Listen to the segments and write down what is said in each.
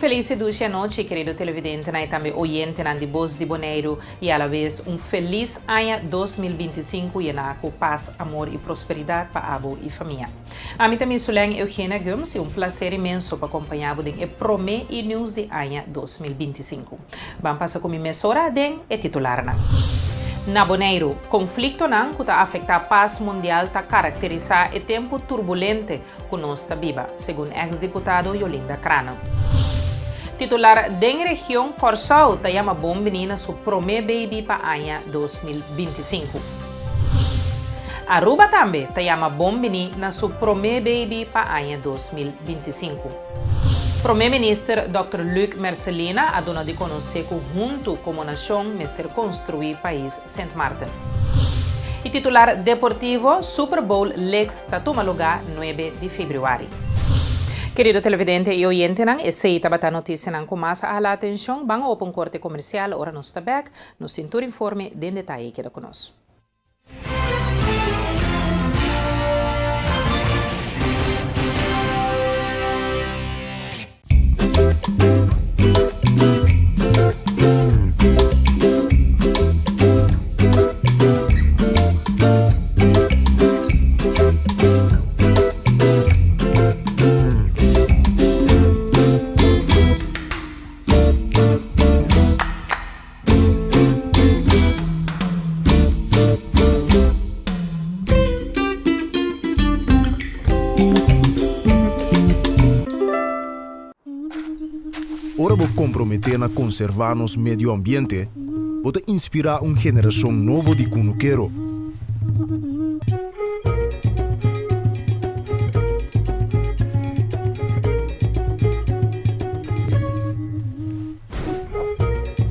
felis i dushi anochi, kerido televidentenan i tambe oyentenan di Bos di Boneiru i alabes un felis aña 2025 yená ku pas, amor i prosperidat pa abo i famia. Ami ta Misulèn Eugenia Gumbs i un plaser inmenso pa kompañá bo den e promé e-news di aña 2025. Ban pasa ku mi mesora den e titularnan. Na Boneiru, konfliktonan ku ta afektá pas mundial ta karakterisá e tempu turbulente ku nos ta biba, segun eks diputado Jolinda Craane. Titular den region Kòrsou ta yama bon bini na su promé baby pa aña 2025. Aruba tambe ta yama bon bini na su promé baby pa aña 2025. Promé Minister Dòkter Luc Mercelina a duna di konosé ku huntu komo nashon mester konstruí pais Sint Maarten. E titular deportivo Super Bowl Lex ta tuma lugá nuebe di febrüari. Kerido televidente i oyentenan, esei tabata notisianan ku mas a hala atenshon. Ban opa un korte komersial ora nos ta bèk. Nos tin tur informe den detaye. Keda ku nos. Ora bo komprometé na konservá nos medio ambiente, bo ta inspirá un generashon nobo di kunukero.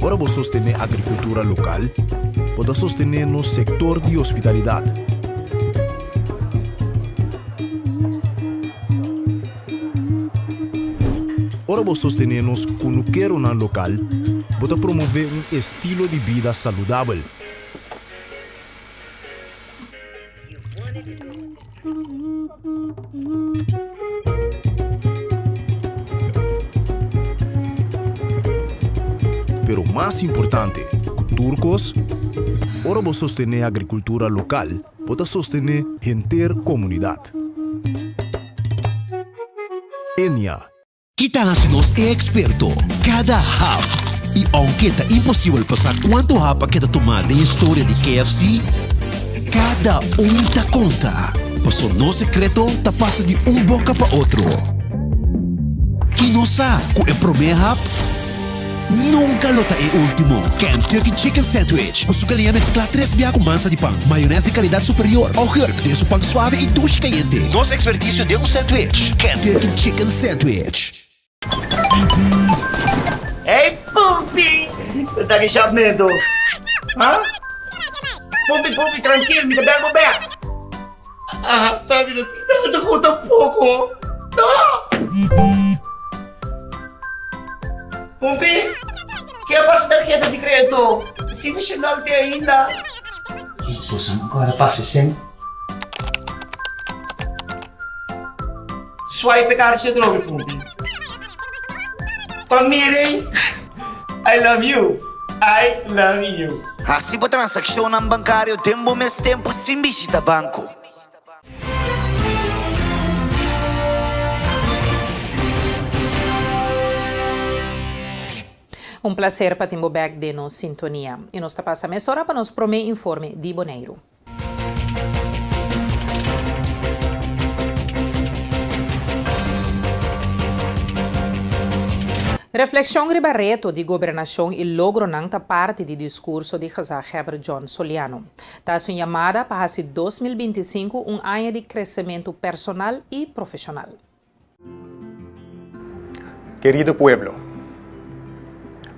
Ora bo sostené agrikultura lokal, bo ta sostené nos sektor di hospitalidat. Ora bo sostené nos kunukeronan lokal, bo ta promové un estilo di bida saludabel. Pero mas importante ku tur kos, ora bo sostené agrikultura lokal, bo ta sostené henter komunidat. Enia. Ki ta hasi nos e eksperto? Kada hap! I ounke ta imposibel pa sa kuantu hap a keda tumá den historia di KFC, kada un ta konta, paso nos sekreto ta pasa di un boka pa otro. I nos sa ku e promé hap nunka lo ta e último. Kentucky Chicken Sandwich, ku su galiña mesklá tres bia ku mansa di pan, mayonès di kalidat superior, augurk den su pan suave i dushi kayente. Nos ekspertisio den un sandwich, Kentucky Chicken Sandwich. Hey Pumpi! Bo ta ki shapmento? Ha? Pumpi, Pumpi, trankil, mi ta bel bo bek. Ah, ta mi no tin nada ku tampoko. No! Pumpi, ke a pasa tarheta di kredito? Si mi shendal te ainda. Boso no kòrda pasa esei? Swipe e karchi atrobe, Pumpi. Pa miren, I love you, I love you. Hasi bo transakshonnan bankario den bo mes tempu sin bishita banko. Un placer pa tin bo bek den nos sintonia. Y nos ta pasa mesora pa nos prome informe di Boneiru. Reflexion riba reto di gobernacion y logronan ta parti di discurso di Gezaghebber John Soliano. Ta haci un yamada pa haci 2025 un aña di crecemento personal y profesional. Kerido pueblo,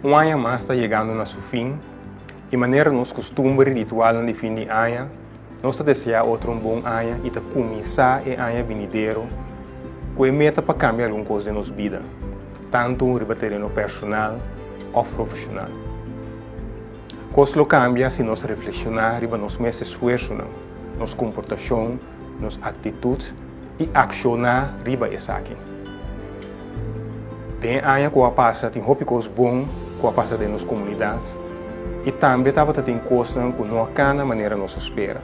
Un aña mas ta yegando na su fin y manera nos costumber y ritualnan di fin di aña, nos ta desea otro un bon aña y ta cuminsa e aña binidero cu e meta pa cambia algun cos den nos bida, tanto riba tereno personal of profesional. Cos lo cambia si nos reflexiona riba nos mes esfuerzonan, nos comportacion, nos actitud y acciona riba esaki. Den e aña ku a pasa tin hopi kos bon ku a pasa den nos komunidat i tambe tabata tin kosnan ku no a kana manera nos a spera.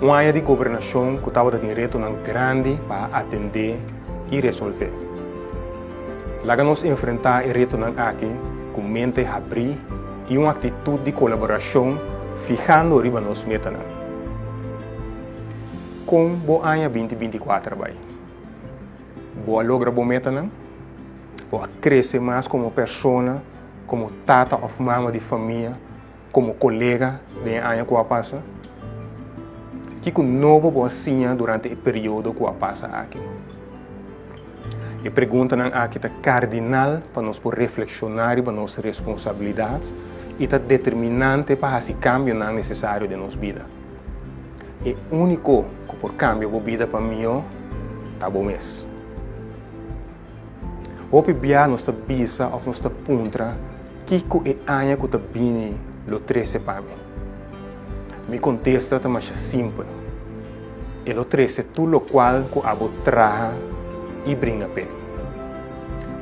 Un aña di gobernashon ku tabata tin retonan grandi pa a atendé i resolvé. Laga nos enfrentá e retonan aki ku mente habrí i un aktitut di kolaborashon fihando riba nos metanan. Kon bo aña 2024 a bai? Bo a logra bo metanan? Bo a krese mas komo persona, komo tata òf mama di famia, komo kolega den e aña ku a pasa? Kiko nobo bo a siña durante e periodo ku a pasa aki? E preguntanan aki ta kardinal pa nos por reflekshoná riba nos responsabilidat i ta determinante pa hasi kambionan nesesario den nos bida. E úniko ku por kambia bo bida pa mihó ta bo mes. Hopi bia nos ta bisa òf nos ta puntra kiko e aña ku ta bini lo trese pa mi. Mi kontesta ta masha simpel, e lo trese tur lokual ku abo traha i bringa p'e.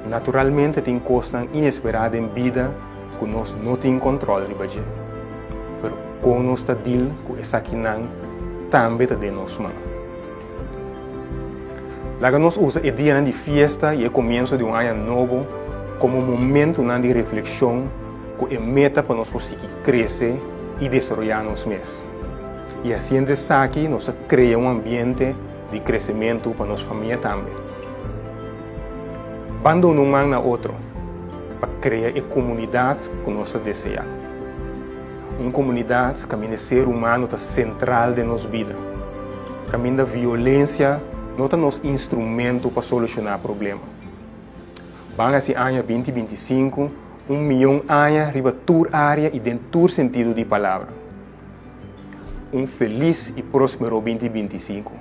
Naturalmente tin kosnan inesperá den bida ku nos no tin kòntròl riba dje, pero kon nos ta dil ku esakinan tambe ta den nos man. Laga nos usa e dianan di fiesta i e komienso di un aña nobo komo momentunan di reflekshon ku e meta pa nos por sigui krese i desaroyá nos mes. I hasiendo esaki nos ta krea un ambiente di kresementu pa nos famia tambe. Ban duna un man na otro pa krea e komunidat ku nos ta deseá. Un komunidat kaminda e ser humano ta sentral den nos bida. Kaminda violensia no ta nos instrumento pa solushoná problema. Ban hasi aña 2025 un mion aña riba tur área i den tur sentido di palabra. Un felis i próspero 2025,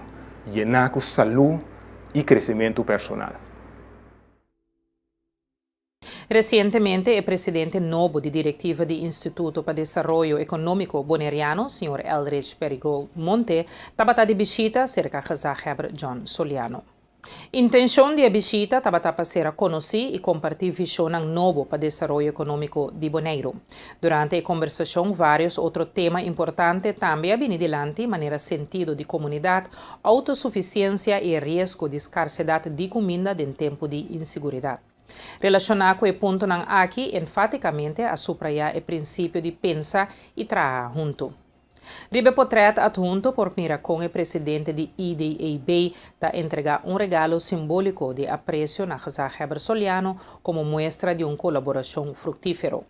yená ku salú i kresementu personal. Resientemente e presidente nobo di direktiva di Instituto pa Desaroyo Ekonómiko Boneriano, señor Eldridge Perigol Monte, tabata di bishita serka gezaghebber John Soliano. Intenshon di e bishita tabata pa sera konosí i kompartí vishonnan nobo pa desaroyo ekonómiko di Boneiru. Durante e kombersashon vários otro tema importante tambe a bini dilanti manera sentido di komunidat, outosufisiensia i e riesgo di skarsedat di kuminda den tempu di insiguridat. Relashoná ku e puntonan aki enfátikamente a suprayá e prinsipio di pensa i traha huntu. Riba e potrèt adhunto por mira kon e presidente di IDEB ta entregá un regalo simbóliko di apresio na gezaghebber Soliano komo muestra di un kolaborashon fruktífero.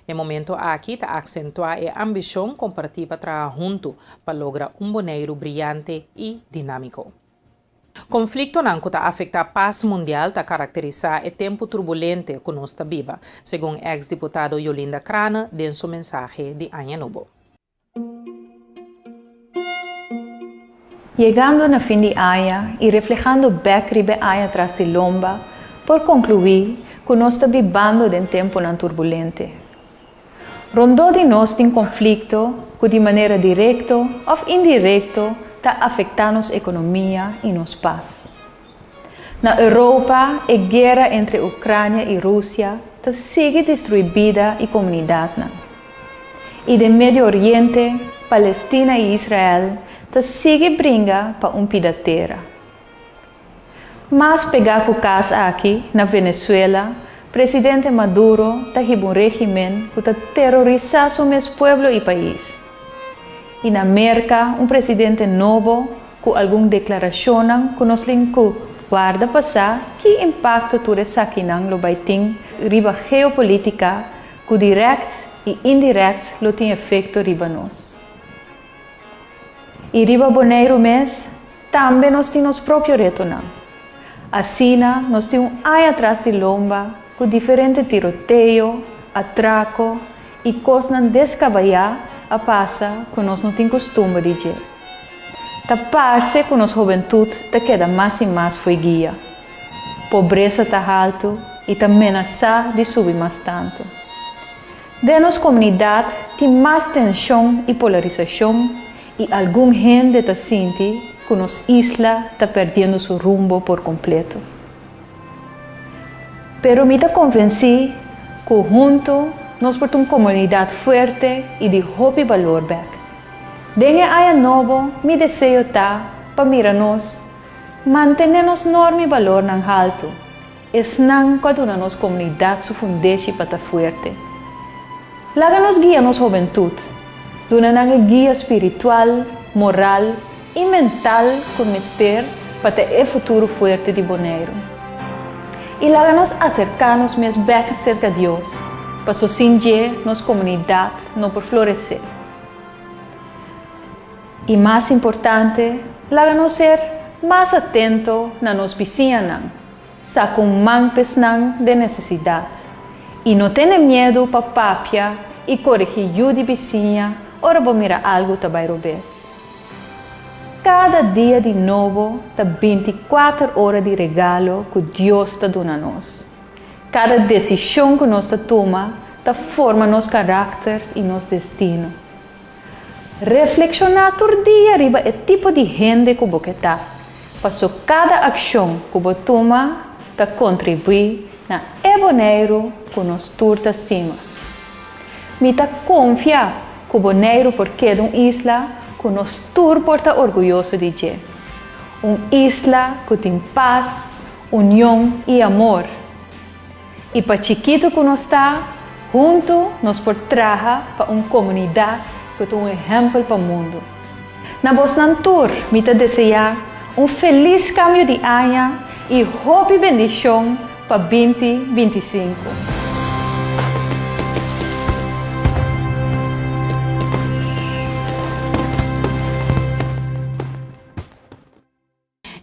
E momento aki ta aksentuá e ambishon kompartí pa traha huntu pa logra un Boneiru briante i dinámiko. Konfliktonan ku ta afektá pas mundial ta karakterisá e tempu turbulente ku nos ta biba, segun eks diputado Jolinda Craane den su mensahe di Aña Nobo. Yegando na fin di aña i reflehando bèk riba e aña tras di lomba, por konkluí ku nos ta bibando den tempunan turbulente. Rondó di nos tin konflikto ku di manera direkto òf indirekto ta afektá nos ekonomia i nos pas. Na Europa e guera entre Ukrania i Rusia ta sigui destruí bida i komunidatnan. I den Medio Oriente, Palestina i Israel ta sigui bringa pa un pida tera. Mas pegá ku kas aki, na Venezuela, presidente Maduro ta hiba un régimen ku ta terorisá su mes pueblo i pais. I na Merka un presidente nobo ku algun deklarashonnan ku nos lin ku warda pa sa ki impakto tur esakinan lo bai tin riba geopolítika ku dirèkt i indirèkt lo tin efekto riba nos. I riba Boneiru mes tambe nos tin nos propio retonan. Asina nos tin un aña tras di lomba ku diferente tiroteo, atrako i kosnan deskabayá a pasa ku nos no tin kustumber di dje. Ta parse ku nos hobentut ta keda mas i mas fo'i guia. Pobresa ta haltu i ta menasá di subi mas tantu. Den nos komunidat tin mas tenshon i polarisashon i algun hende ta sinti ku nos isla ta pèrdiendo su rumbo por kompleto. Pero mi ta konvensí ku huntu nos por ta un komunidat fuerte i di hopi balor bèk. Den e aña nobo mi deseo ta pa mira nos mantené nos norma i balornan haltu, esnan ku a duna nos komunidat su fundeshi pa ta fuerte. Laga nos guia nos hobentut, duna nan e guia spiritual, moral i mental ku mester pa ta e futuro fuerte di Boneiru. I laga nos aserká nos mes bèk serka Dios, paso sin dje nos komunidat no por floresé. I mas importante, laga nos ser mas atento na nos bisiñanan, saka un man p'esnan den nesesidat, i no tene miedu pa papia i koregí yu di bisiña ora bo mira algu ta bai robes. Kada dia di nobo ta bintikuater ora di regalo ku Dios ta duna nos. Kada desishon ku nos ta tuma ta forma nos karakter i nos destino. Reflekshoná tur dia riba e tipo di hende ku bo ke ta, paso kada akshon ku bo tuma ta kontribuí na e Boneiru ku nos tur ta stima. Mi ta konfia ku Boneiru por keda un isla ku nos tur por ta orguyoso di dje. Un isla ku tin pas, union i amor. I pa chikitu ku nos ta, huntu nos por traha pa un komunidat ku ta un ehèmpel pa mundu. Na bosnan tur mi ta deseá un felis kambio di aña i hopi bendishon pa binti 25.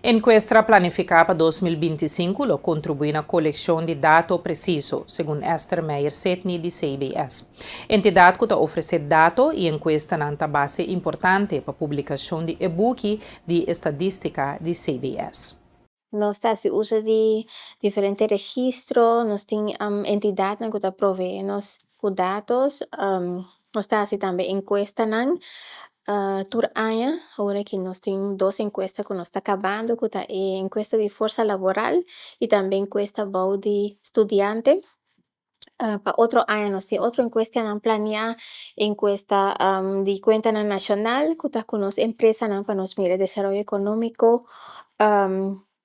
Enkuesta planifiká pa 2025 lo kontribuí na kolekshon di dato presiso, segun Esther Meijer-Sedney di CBS. Entidat ku ta ofresé dato i enkuestanan ta base importante pa publikashon di e buki di estadístika di CBS. Nos ta hasi uso di diferente registro, nos tin entidatnan ku ta proveé nos ku datos. Nos ta hasi tambe enkuestanan tur aña. Awor aki nos tin dos enkuesta ku nos ta kabando ku ta e enkuesta di forsa laboral i tambe enkuesta bou di studiante. Pa otro aña nos tin otro enkuestanan planiá, enkuesta di kuentanan nashonal ku ta ku nos empresanan pa nos mira desaroyo ekonómiko.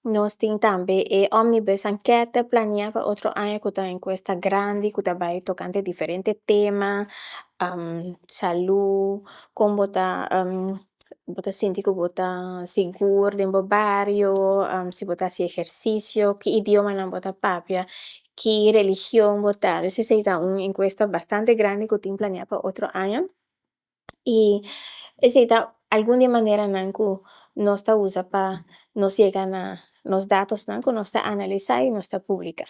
Nos tin tambe e Omnibus Ankete planiá pa otro aña ku ta un enkuesta grandi ku ta bai tokante diferente tema, salú, kon bo ta bo ta sinti ku bo ta sigur den bo bario, si bo ta hasi ehersisio, ki idiomanan bo ta papia, ki religion bo ta. Dus esei ta un enkuesta bastante grandi ku tin planiá pa otro aña. I esei ta algun di e maneranan ku nos ta usa pa nos yega na nos datosnan ku nos ta analisá i nos ta publiká.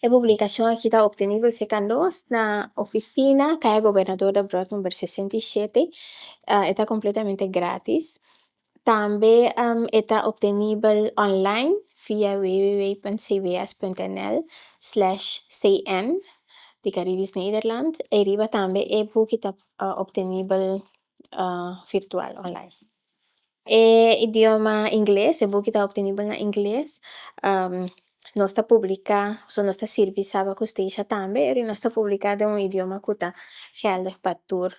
E publikashon aki ta optenibel serka nos na ofisina Kaya Gobernador Debrot number 67. E ta kompletamente gratis. Tambe e ta optenibel online via www.cbs.nl slash cn di Caribisch Nederland. Ei riba tambe e buki ta optenibel virtual online. E idioma ingles, e buki ta optenibel na ingles. Nos ta publiká, so nos ta sirbi Saba ku Stacia tambe, eri nos ta publiká den un idioma ku ta geldig pa tur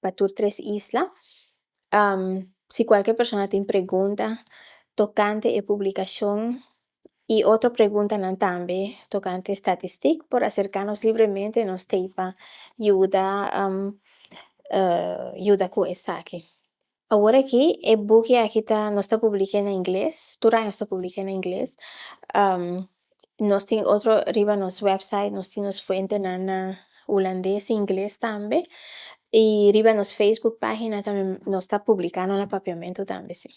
pa tur tres isla. Si kualke persona tin pregunta tokante e publikashon i otro preguntanan tambe tokante statistik por aserká nos libremente, nos t'ei pa yuda yuda ku esaki. Awor aki e buki aki ta nos ta publik'é na ingles, tur aña nos ta publik'é na ingles. Nos tin otro riba nos website, nos tin nos fuentenan na hulandes i ingles tambe. I riba nos Facebook pagina tambe nos ta publiká nan na papiamentu tambe si.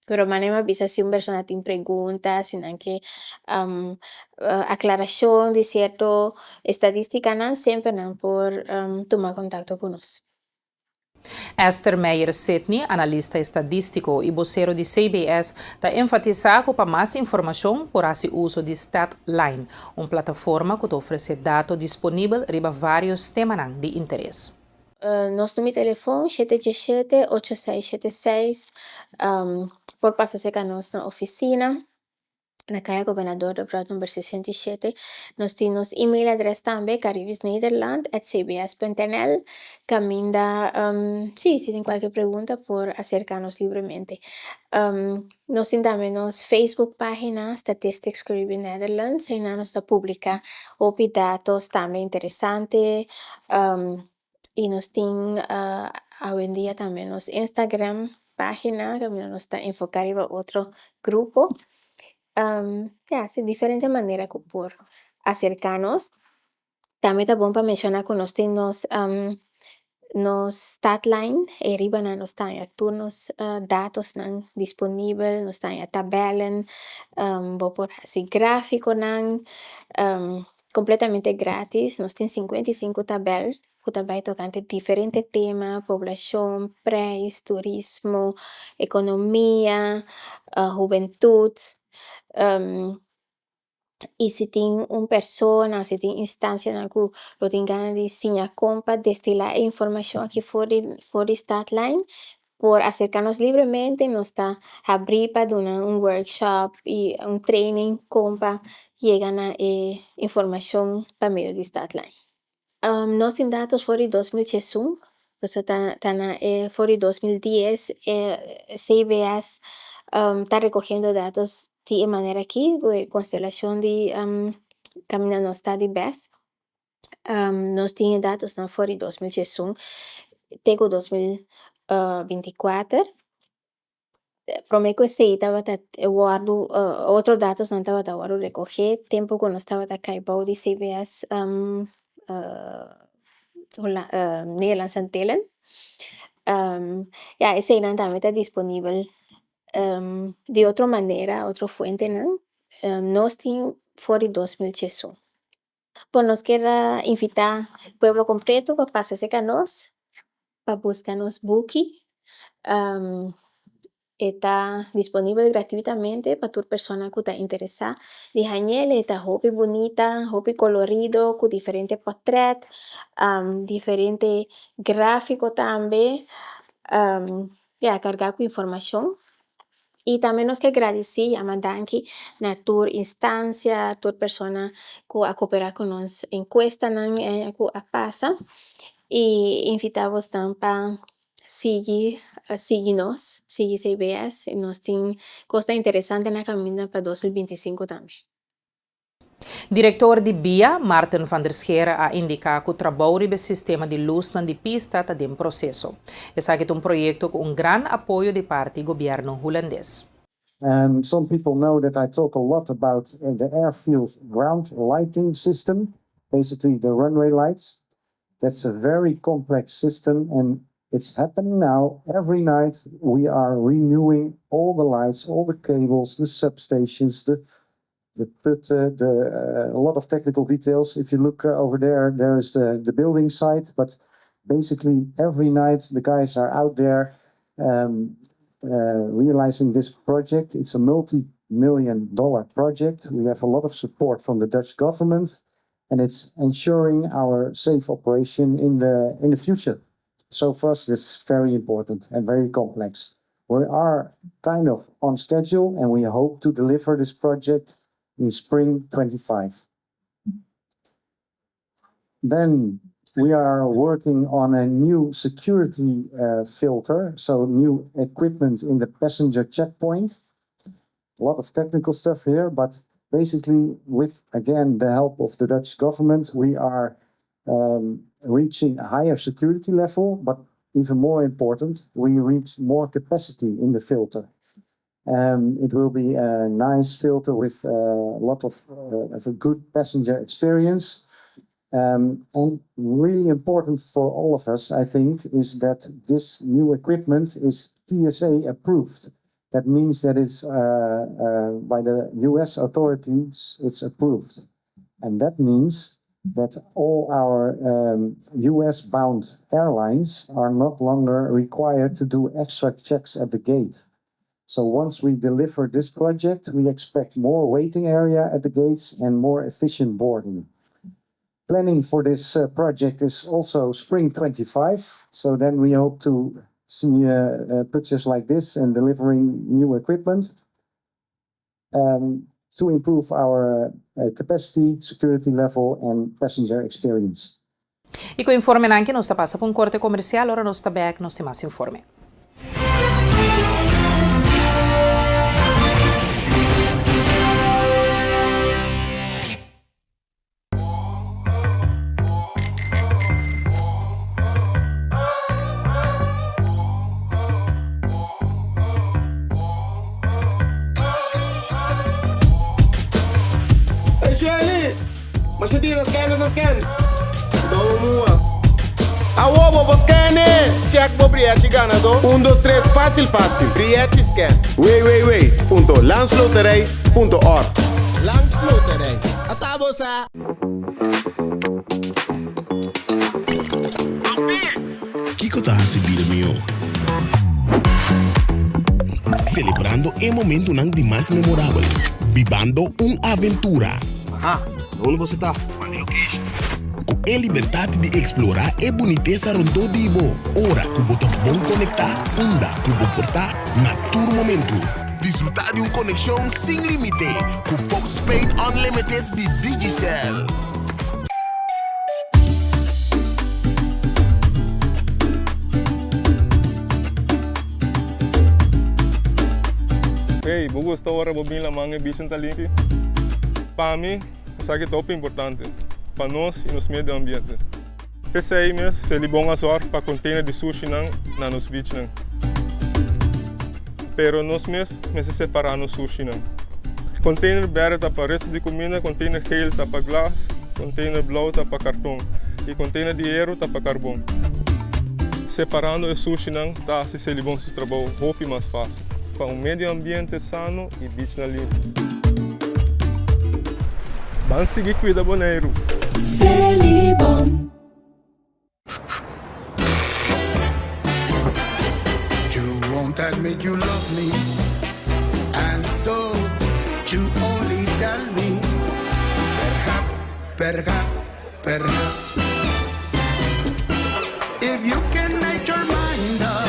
Pero manera mi a bisa si un persona tin pregunta, si nan ke aklarashon di sierto estadistikanan semper nan por tuma kontakto ku nos. Esther Meijer-Sidney, analista estadístiko i bosero di CBS, ta enfatisá ku pa mas informashon por hasi uso di Statline, un plataforma ku ta ofresé dato disponibel riba vários temanan di interes. Nos number di telefon shete djeshete ocho seis shete seis por pasa serka nos na ofisina. Na Kaya Gobernador Debrot number 67. Nos tin nos e-mail adres tambe, caribischnederland@cbs.nl. Kaminda, sí, si tin kualke pregunta por aserká nos libremente. Nos tin tambe nos Facebook página, Statistics Caribbean Netherlands. Einan nos ta publiká hopi datos tambe interesante. I nos tin awendia tambe nos Instagram página, kaminda nos ta enfoká riba otro grupo. Ya, sí, diferente manera ku por aserká nos. Tambe ta bon pa menshoná ku nos tin nos statline, riba nan nos ta haña tur nos datosnan disponibel, nos ta haña tabèlnan, bo por hasi gráfikonan, kompletamente gratis. Nos tin 55 tabèl ku ta bai tokante diferente tema: poblashon, preis, turismo, ekonomia, hubentut. I si tin un persona, si tin instansianan ku lo tin gana di siña kon pa destilá e informashon aki for di statline, por aserká nos libremente. Nos ta habrí pa duna un workshop i un training kon pa yega na e informashon pa medio di statline. Nos tin datos for di 2011, so ta na for di 2010 CBS ta rekohiendo datos di e manera aki, ku e konstelashon di kaminda nos ta di BES. Nos tin e datosnan for di 2011 te ku 2024. Promé ku esei tabata wòrdu otro datosnan tabata wòrdu rekohé tempu ku nos tabata kai bou di CBS Nederlandse Antillen. Ya, eseinan tambe ta disponibel di otro manera, otro fuentenan. Nos tin for di 2011. Bon, nos ke invitá pueblo kompleto pa pasa serka nos, pa buska nos buki. E ta disponibel gratuitamente pa tur persona ku ta interesá di hañ'é. E ta hopi bunita, hopi kolorido, ku diferente portrèt, diferente gráfiko tambe. Ya, kargá ku informashon. I tambe nos ke gradisí, yama danki na tur instansia, tur persona ku a kooperá ku nos enkuestanan ku a pasa. I invitá bosnan pa sigui nos, sigui CBS. Nos tin kos interesante na kaminda pa 2025 tambe. Direktor di BIA, Martin van der Scheer, a indiká ku e trabou di sistema di lus di pista ta den proseso. Esaki ta un proyekto ku un gran apoyo di parti di gobièrnu hulandes. Some people know that I talk a lot about the airfield ground lighting system, basically the runway lights. That's a very complex system, and it's happening now. Every night we are renewing all the lights, all the cables, the substations, a lot of technical details. If you look over there, there is the building site, but basically every night the guys are out there realizing this project. It's a multi-million dollar project. We have a lot of support from the Dutch government, and it's ensuring our safe operation in the future. So for us, it's very important and very complex. We are kind of on schedule, and we hope to deliver this project in spring 2025. Then we are working on a new security filter, so new equipment in the passenger checkpoint. A lot of technical stuff here, but basically with, again, the help of the Dutch government, we are reaching a higher security level, but even more important, we reach more capacity in the filter. It will be a nice filter with a lot of a good passenger experience. And really important for all of us, I think, is that this new equipment is TSA approved. That means that it's by the U.S. authorities, it's approved. And that means that all our U.S.-bound airlines are not longer required to do extra checks at the gate. So once we deliver this project, we expect more waiting area at the gates and more efficient boarding. Planning for this project is also spring 2025, so then we hope to see pictures like this and delivering new equipment. to improve our capacity, security level and passenger experience. I ku informenan aki nos ta pasa pa un korte komersial, ora nos ta bèk nos tin mas informe. Hey Shelly! Masha dia ta scan ta scan. Don mua. Awo bo por scan e! Check bo brièchi ganadó. Un dos tres fásil fásil. Brièchi scan. www.landsloterij.org Landsloterij. Ata bo sa! Kiko ta hasi bida mihó? Selebrando e momentunan di mas memorabel. Bibando un aventura. Aha, unda boso ta? Ku e libertat di eksplorá e bunitesa rondó di bo ora ku bo ta bon konektá unda ku bo por ta na tur momentu. Disfrutá di un konekshon sin límite ku Postpaid Unlimited di Digicel. Hey, bo gusta ora bo bin laman e bichin ta limpi? Pa mi, esaki ta hopi importante pa nos y nos medio ambiente. P'esei mes, Selibon a zorg pa container di sushinan na nos beachnan. Pero nos mes mester separa nos sushinan. Container berde ta pa resto di cuminda, container geel ta pa glas, container blauw ta pa carton y container di hero ta pa carbon. Separando e sushinan ta haci Selibon su trabou hopi mas facil pa un medio ambiente sano y beachnan limpi. Ban sigui cuida Boneiru! Selibon. You won't admit you love me, and so you only tell me perhaps, perhaps, perhaps. If you can make your mind up,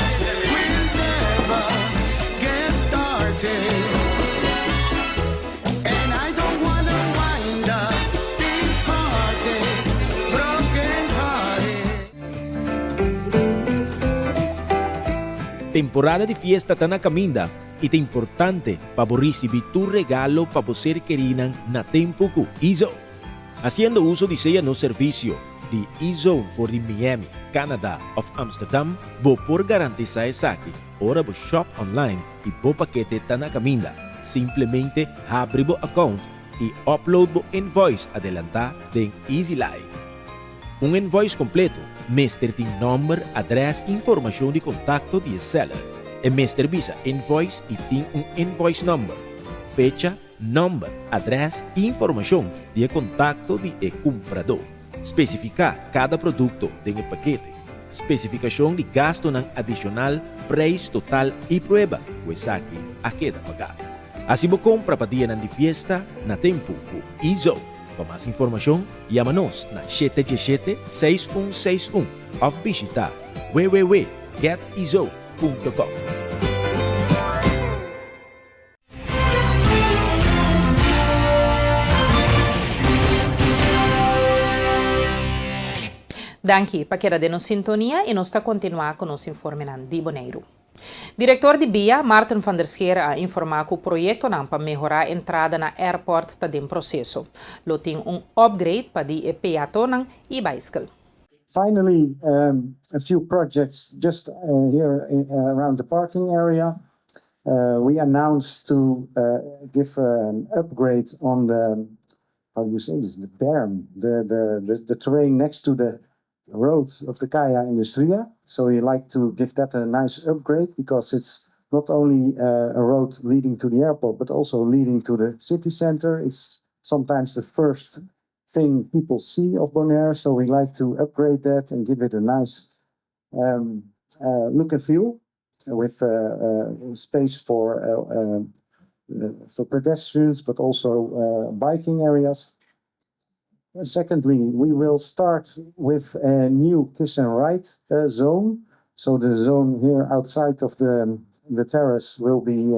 we'll never get started. And I don't wanna wind up big hearted, broken hearted. Temporada di fiesta ta na caminda y ta importante pa bo ricibi tur regalo pa bo ser kerinan na tempo cu E-Zone. Haciendo uso di sea nos servicio di E-Zone for di Miami, Canada of Amsterdam, bo por garantisa esaki ora bo shop online y bo pakete ta na caminda. Simplemente habri bo account y upload bo invoice adelanta den EasyLite. Un invoice completo mester tin nomber, adres y informacion di contacto di e seller. E mester bisa invoice y tin un invoice number, fecha, nomber, adres y informacion di e contacto di e cumprador. Specifica cada producto den e pakete. Specificacion di gastonan adicional, prijs total y prueba cu esaki a keda paga. Haci bo compra pa dianan di fiesta na tempo cu E-Zone. Pa mas informacion, yama nos na 717 6161 of bishita www.getezone.com. Danki pa keda den nos sintonia i nos ta kontinuá ku nos informenan di Boneiru. Direktor di bia, Maarten van der Scheer a informá ku proyektonan pa mehorá entrada na airport ta den proseso. Lo tin un upgrade pa di e peatonan i baiskel. Finally, um, a few projects just here in, around the parking area. We announced to give an upgrade on the, how do you say this, the berm, the terrain next to the road of the Kaya Industria. So we like to give that a nice upgrade because it's not only a road leading to the airport, but also leading to the city center. It's sometimes the first thing people see of Bonaire, so we like to upgrade that and give it a nice um, look and feel with space for for pedestrians, but also biking areas. Secondly, we will start with a new kiss and ride zone. So the zone here outside of the, the terrace will be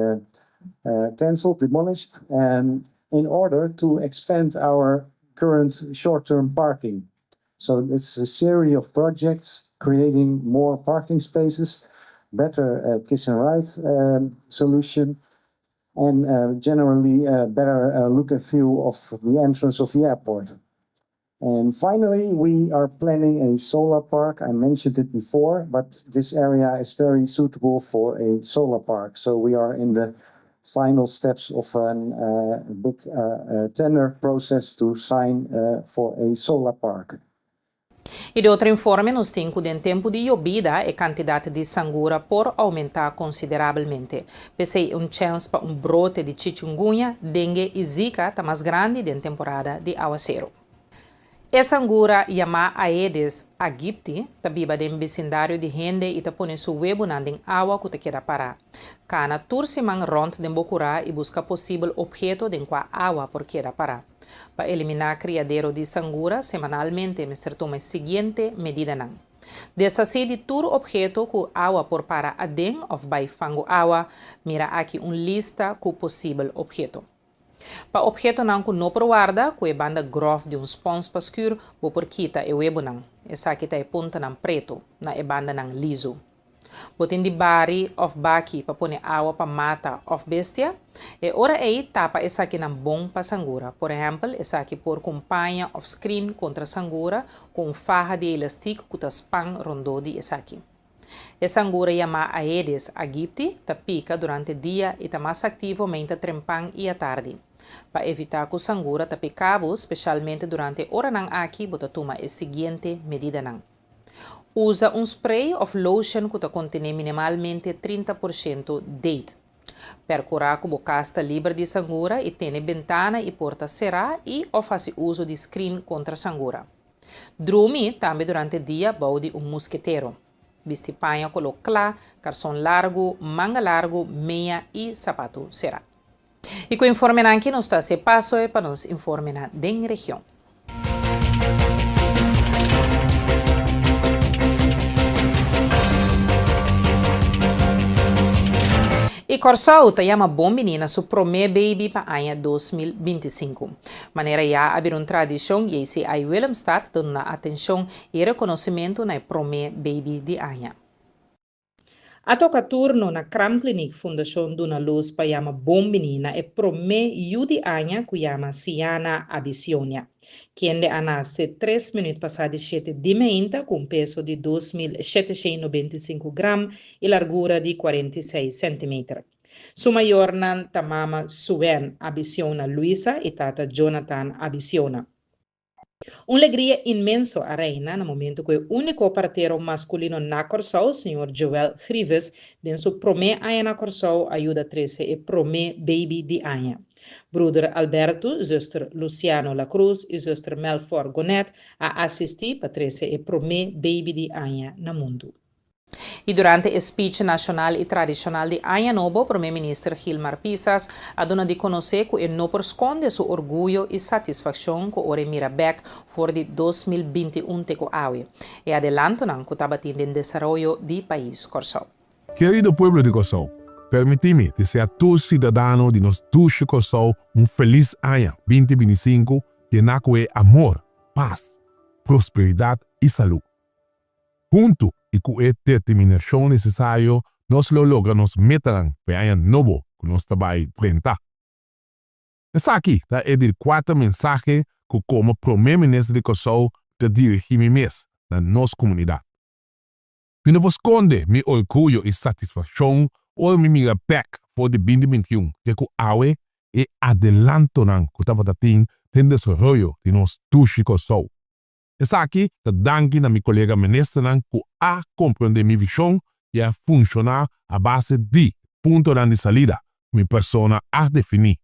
canceled, demolished, and in order to expand our current short-term parking. So it's a series of projects creating more parking spaces, better uh, kiss and ride um, solution, and uh, generally a better uh, look and feel of the entrance of the airport. And finally, we are planning a solar park. I mentioned it before, but this area is very suitable for a solar park. So we are in the final steps of a uh, big uh, uh, tender process to sign for a solar park. I di otro informe nos tin ku den tempu di yobida e kantidat di sangura por oumentá konsiderabelmente. P'esei un chèns pa un brote di chikungunya, dengue i zika ta mas grandi den temporada di awaseru. E sangura yamá Aedes aegypti ta biba den bisindario di hende i ta pone su webunan den awa ku ta keda pará. Kana tur siman rònt den bo kurá i buska posibel opheto den kua awa por keda pará. Pa eliminá kriadero di sangura semanalmente mester tuma e siguiente medidanan. Deshasí di tur opheto ku awa por para aden òf bai fangu awa, mira aki un lista ku posibel opheto. Pa ophetonan ku no por warda, ku e banda gròf di un spòns pa skür bo por kita e webunan. Esaki ta e puntanan pretu, na e bandanan lizu. Bo tin di bari òf baki pa pone awa pa mata òf bestia? E ora ei tapa esakinan bon pa sangura. Por ehèmpel, esaki por ku un paña òf skrin kontra sangura ku un faha di elastik ku ta span rondó di esaki. E sangura yamá Aedes aegypti ta pika durante dia i ta mas aktivo meinta trempan i atardi. Pa evitá ku sangura ta pika bo, speshalmente durante e oranan aki bo ta tuma e siguiente medidanan. Usa un spray of lotion ku ta kontené minimalmente 30% DEET. Perkurá ku bo kas ta liber di sangura i tene bentana i porta será i of hasi uso di skrin kontra sangura. Drumi tambe durante dia bou di un musketero. Bisti paña koló kla, karson largu, manga largu, meña i sapatu será. I ku informenan aki nos ta hasi e paso e pa nos informenan den region. I Kòrsou ta yama bon bini na su promé baby pa aña 2025. Manera ya a bira un tradishon, JCI Willemstad ta duna atenshon i rekonosimentu na e promé baby di aña. A toka turno na Kraamkliniek Fundashon Duna Lus pa yama bon bini na e promé yu di aña ku yama Siana Abisionia, kende a nase tres minüt pasá di shete di meinta ku un peso di 2795 gram i largura di 46 sèntimeter. Su mayornan ta mama Suen Abisiona Luisa i tata Jonathan Abisiona. Un legria inmenso a reina na momento ku e úniko partero maskulino na Kòrsou, señor Joel Grieves, den su promé aña na Kòrsou a yuda trese e promé baby di aña. Bruder Alberto, zuster Luciano La Cruz i zuster Melfor Gonet a asistí pa trese e promé baby di aña na mundu. I durante e speech nashonal i tradishonal di Aña Nobo, Prome Minister Gilmar Pisas a duna di konosé ku e no por skonde su orguyo i satisfakshon ku ora e mira bèk for di 2021 te ku awe, e adelantonan ku tabatin den desaroyo di pais Kòrsou. Kerido pueblo di Kòrsou, permití mi desea tur siudadano di nos dushi Kòrsou un felis aña 2025 yená ku e amor, pas, prosperidat i salú. Huntu i ku e determinashon nesesario nos lo logra nos metanan pa e aña nobo ku nos ta bai drenta. Esaki ta e di kuater mensahe ku komo Prome Minister di Kòrsou ta dirigí mi mes na nos komunidat. Mi no por skonde mi orguyo i satisfakshon ora mi mira bèk for di 2021 te ku awe e adelantonan ku tabata tin den desaroyo di nos dushi Kòrsou. Esaki ta danki na mi kolega ministernan ku a komprondé mi vishon i a funshoná a base di puntonan di salida ku mi persona a definí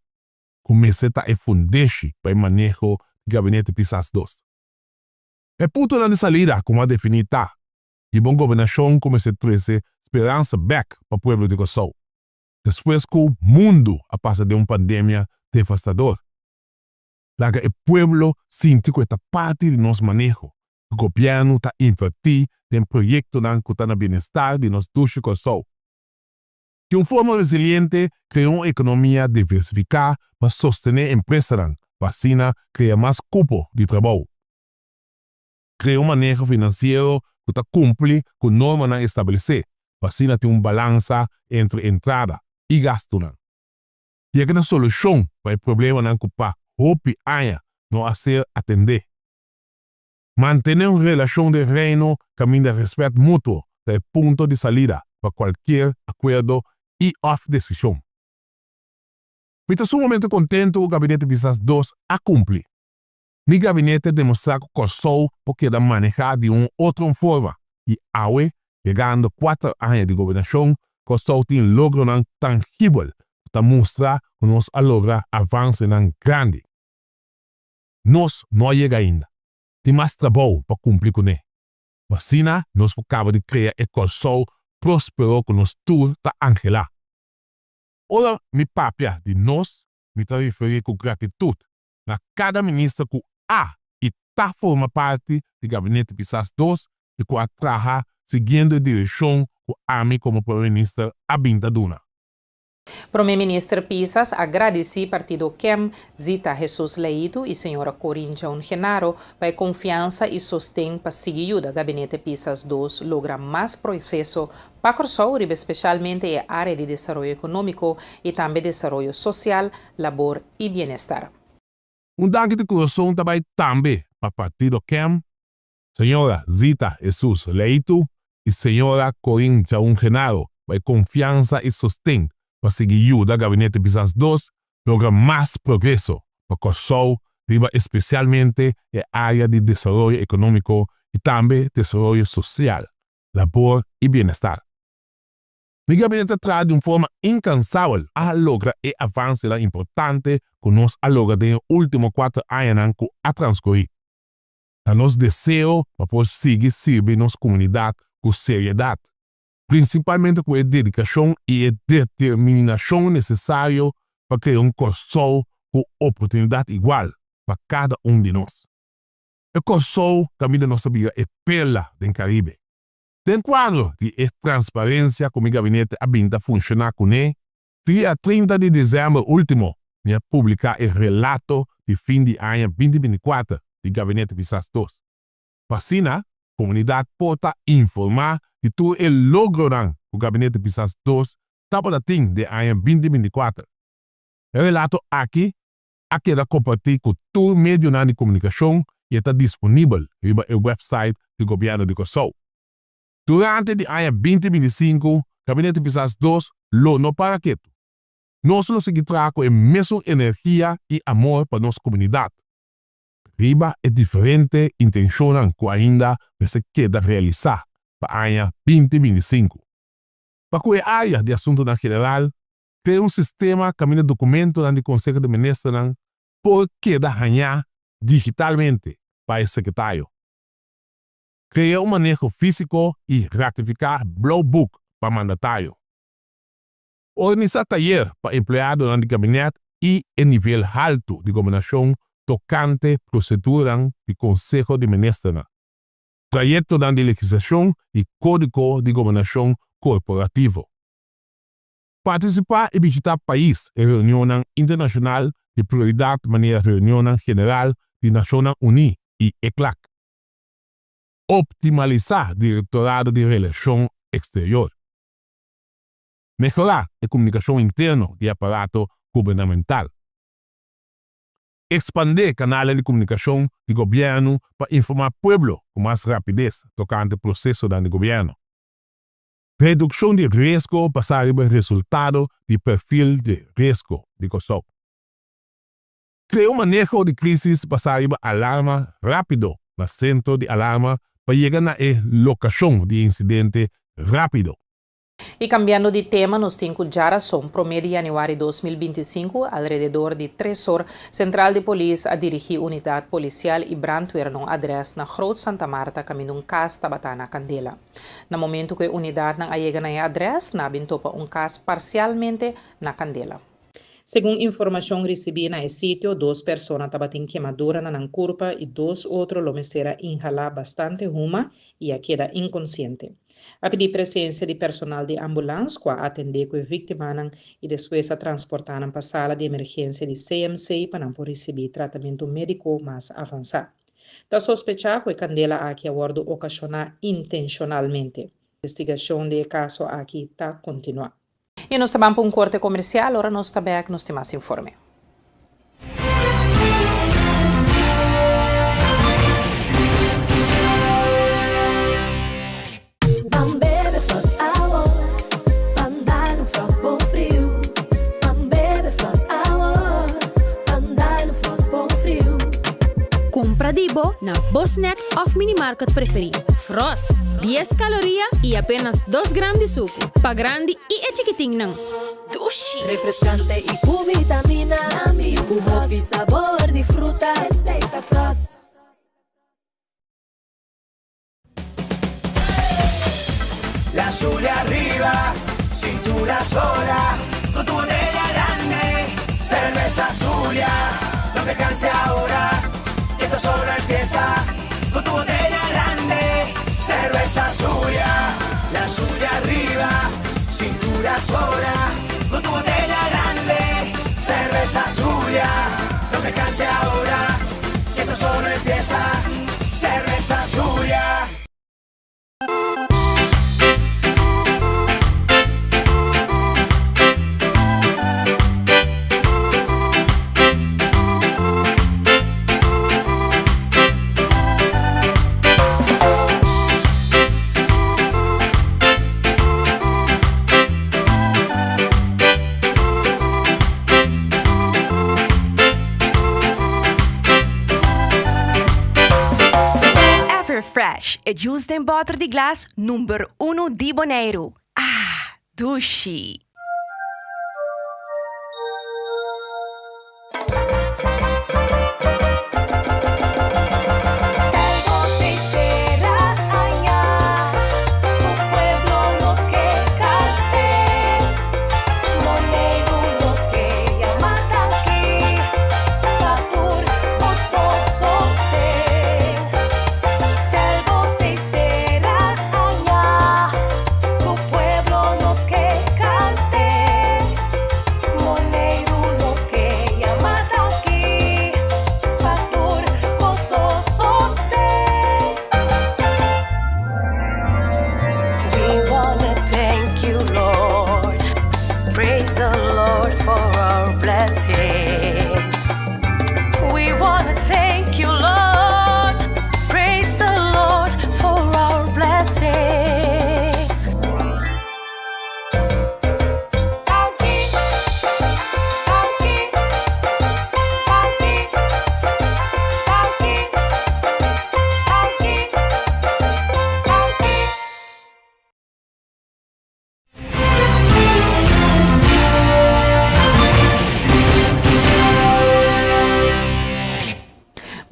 ku mester ta e fundeshi pa e maneho di Gabinete Pisas dos. E puntonan di salida ku mi a definí ta, di bon gobernashon ku mester trese speransa bèk pa pueblo di Kòrsou despues ku mundu a pasa den un pandemia devastador. Laga e pueblo sinti ku e ta parti di nos maneho, ku gobièrnu ta invertí den proyektonan ku ta na bienestar di nos dushi Kòrsou. Di un forma resiliente, krea un ekonomia diversifiká pa sostené empresanan pa asina krea mas kupo di trabou. Krea un maneho finansiero ku ta kumpli ku normanan establesé pa asina tin un balansa entre entrada i gastunan. Yega na solushon pa e problemanan ku pa hopi aña no a ser atendé. Mantené un relashon den Reino kaminda rèspèt mutuo ta e punto di salida pa kualkier akuerdo i òf desishon. Mi ta sumamente kontentu ku Gabinete Pisas dos a kumpli. Mi gabinete demostrá ku Kòrsou por keda manehá di un otro forma i awe, yegando kuater aña di gobernashon, Kòrsou tin logronan tangibel ku ta mustra ku nos a logra avansenan grandi. Nos no a yega ainda. Tin mas trabou pa kumpli kuné. Pa asina nos por kaba di krea e Kòrsou próspero ku nos tur ta anhelá. Ora mi papia di nos, mi ta referí ku gratitut na kada minister ku a i ta forma parti di Gabinete Pisas dos i ku a traha siguiendo e direkshon ku ami komo Prome Minister a bin ta duna. Prome Minister Pisas a gradisí Partido Kem, Zita Jesus Leito i señora Corinne Joan Genaro pa e konfiansa i sosten pa sigui yuda Gabinete Pisas dos logra mas proseso pa Kòrsou riba espesialmente e área di desaroyo ekonómiko i tambe desaroyo sosial, labor i bienestar. Un danki di kurason ta bai tambe pa Partido Kem, Señora Zita Jesus Leito i Señora Corinne Jaun Genaro pa e konfiansa i sosten pa sigui yuda Gabinete Pisas dos logra mas progreso pa Kòrsou riba espesialmente e área di desaroyo ekonómiko i tambe desaroyo sosial, labor i bienestar. Mi gabinete a traha di un forma inkansabel a logra e avansenan importante ku nos a logra den e último kuater añanan ku a transkurí. Ta nos deseo pa por sigui sirbi nos komunidat ku seriedat, prinsipalmente ku e dedikashon i e determinashon nesesario pa krea un Kòrsou ku oportunidat igual pa kada un di nos. E Kòrsou kaminda nos ta bira e perla den Karibe. Den kuadro di e transparensia ku mi gabinete a bin ta funshoná kuné, dia 30 di desèmber último mi a publiká e relato di fin di aña 2024 di Gabinete Pisas dos. Pa asina komunidat por ta informá di tur e logronan ku Gabinete Pisas dos tabata tin den aña 2024. E relato aki a keda kompartí ku tur medionan di komunikashon i e ta disponibel riba e wèpsait di Gobièrnu di Kòrsou. Durante di aña 2025, Gabinete Pisas dos lo no para ketu. Nos lo sigui traha ku e mesun energia i amor pa nos komunidat. Riba e diferente intenshonnan ku ainda mester keda realisá pa aña 2025. Pa ku e área di asuntunan general, Krea un sistema kaminda dokumentonan di Konseho di Ministernan por keda hañá digitalmente pa e sekretario. Krea un maneho físiko i ratifiká Blou Boek pa mandatario. Organisá tayer pa empleadonan di gabinèt i e nivel haltu di gobernashon tokante proseduranan di Konseho di Ministernan, trayektonan di legislashon i kódigo di gobernashon korporativo. Partisipá i bishitá pais e reunionnan internashonal di prioridat manera reunionnan general di Nashonnan Uní i ECLAC. Optimalisá Direktorado di Relashon Eksterior. Mehorá e komunikashon interno di e aparato gubernamental. Ekspandé kanalnan di komunikashon di gobièrnu pa informá pueblo ku mas rapides tokante prosesonan di gobièrnu. Redukshon di riesgo basá riba resultado di perfil di riesgo di Kòrsou. Krea un maneho di krísis basá riba alarma rápido na sentro di alarma pa yega na e lokashon di e insidente rápido. I kambiando di tema, nos tin ku djarason, promé di yanüari 2025, alrededor di tres or, Sentral di Polis a dirigí unidat polisial i brandweer na un adrès na Groot Santa Marta kaminda un kas tabata na kandela. Na momentu ku e unidatnan a yega na e adrès, nan a bin topa un kas parsialmente na kandela. Segun informashon risibí na e sitio, dos persona tabatin kemadura na nan kurpa i dos otro lo mester a inhalá bastante huma i a keda inkonsiente. A pidi presensia di personal di ambulans ku a atendé ku e víktimanan i despues a transportá nan pa sala di emergensia di CMC pa nan por risibí tratamentu médiko mas avansá. Ta sospechá ku e kandela aki a wòrdu okashoná intenshonalmente. Investigashon di e kaso aki ta kontinuá. I nos ta ban pa un korte komersial, ora nos ta bèk nos tin mas informe. Ban bebe Frost awo, ban dal un Frost bon friu. Ban bebe Frost awo, ban dal un Frost bon friu. Kumpra di bo na bo snack òf minimarket preferí. Frost, dies kaloria i apenas dos gram di suku. Pa grandi i e chikitinnan. Dushi! Refrescante i ku vitamina. Ku hopi sabor di fruta. Esei ta Frost. La Zulia arriba, cintura sola, con tu botella grande, cerveza Zulia, no te canses ahora, que esto solo empieza, con tu botella grande, cerveza Zulia, la Zulia arriba, cintura sola, con tu botella grande, cerveza Zulia, no te canses ahora, que esto solo empieza, cerveza Zulia. Everfresh, e juice den bòter di glas number unu di Boneiru. Ah, dushi!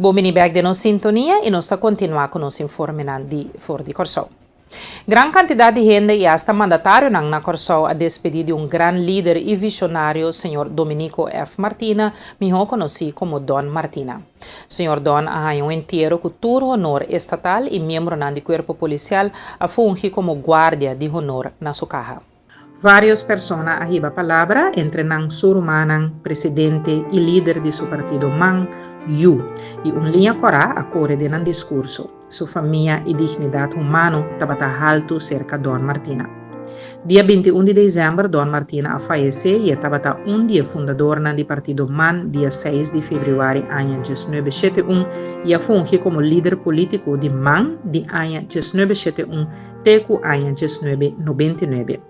Bon bini bek den nos sintonia y nos ta continua cu nos informenan di for di Corsou. Gran cantidad di hende y hasta mandatarionan na Corsou a despedi di un gran lider y visionario señor Dominico F. Martina, miho conoci como Don Martina. Señor Don a haña un entiero cu tur honor estatal y miembronan di cuerpo policial a fungi como guardia di honor na su caha. Varios persona a hiba palabra, entre nan su rumannan, presidente y lider di su partido man, yu, y un liña corá a core den nan discurso. Su famia y dignidad humano tabata haltu cerca Don Martina. Dia 21 di december Don Martina a fayece y e tabata un di e fundadornan di partido man dia 6 di februari aña 1971 y a fungi como lider politico di man di aña 1971 te ku aña 1999.